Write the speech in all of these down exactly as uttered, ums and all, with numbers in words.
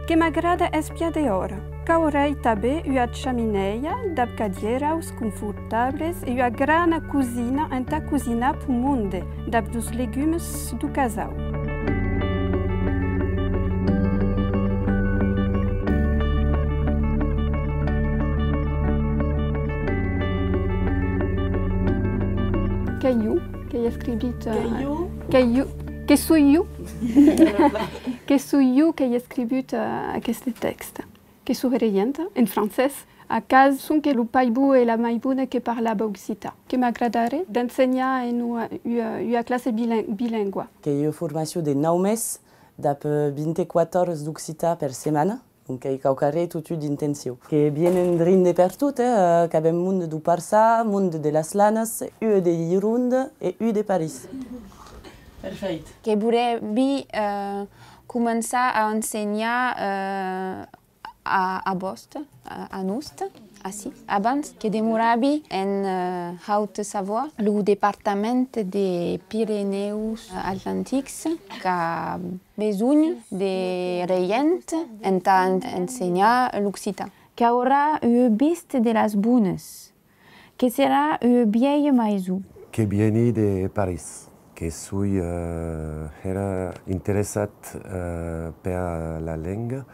Que m'agrada espiar dehòra. Qu'aurai tanben ua chaminèia dab cadieras confortables e ua grana cosina entà cosinar pon monde, dab los legumes deu casau. Qu'ei jo, qu'ei escrivut, eh, qu'ei jo, que soi jo. Que soi jo qu'ei escrivut, eh, aqueste tèxte. Que soi reienta, en francés. A casa, sonque lo pair bon e la mair bona que parlava occitan. Que m'agradaré d'ensenhar en ua, ua, ua classa bilen-, bilingua. Qu'ei ua formacion de nau mes, dab, eh, vint-e-quate oras d'occitan per setmana, donc qu'ei quauquarren totun d'intencion. Que vienen drin de pertot, eh, qu'avem monde deu Parçan, monde de las Lanas, un de Gironda e un de París. Perfèit. Que volevi, eh, començar a ensenhar, eh, a, a vòste, a, a noste, ací. Abans que demoravi en, eh, Haute-Savoie, lo departament de Pirenèus Atlantics, qu'a besonh de regent entà en-, ensenhar l'occitan. Qu'aurà ua vista de las bonas. Que serà ua vielha maison. Que vieni de París, que soi, eh, hèra interessat, eh, per la lenga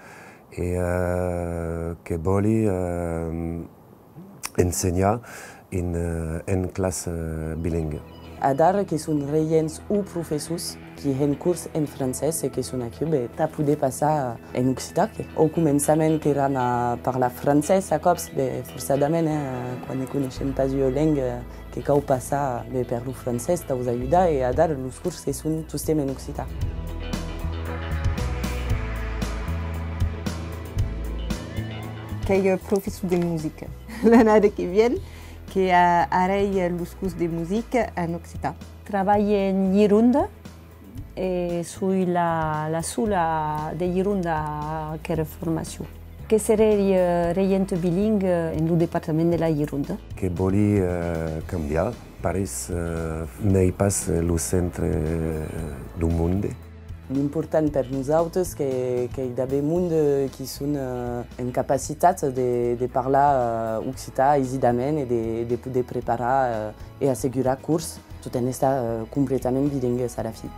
e, eh, que vòli, eh, ensenhar en, eh, en classa bilingua. Adara que son regents o professors qui hèn cors en francés e que son aquiu, be, tà poder passar en occitan, que au començament qu'èram a parlar francés a còps, be, forçadament, eh, quan ne coneishem pas ua lenga, que cau passar, be, per lo francés, tà'us ajudar, e adara los cors que son tostemps en occitan. Qu'ei professor de musica. L'annada que vien, que, eh, harèi los cors de musica en occitan. Trabalhi en Gironda e soi la, la sola de Gironda a aquera formacion. Que serèi, eh, regenta bilingua en lo departament de la Gironda. Que vòli, eh, cambiar. París, eh, n'ei pas lo centre, eh, deu monde. L'important per nosautes que, qu'ei d'aver monde qui son, eh, en capacitat de, de parlar, eh, occitan aisidament e de, de poder preparar, eh, e assegurar cors, tot en estar, eh, completament bilingües a la fin.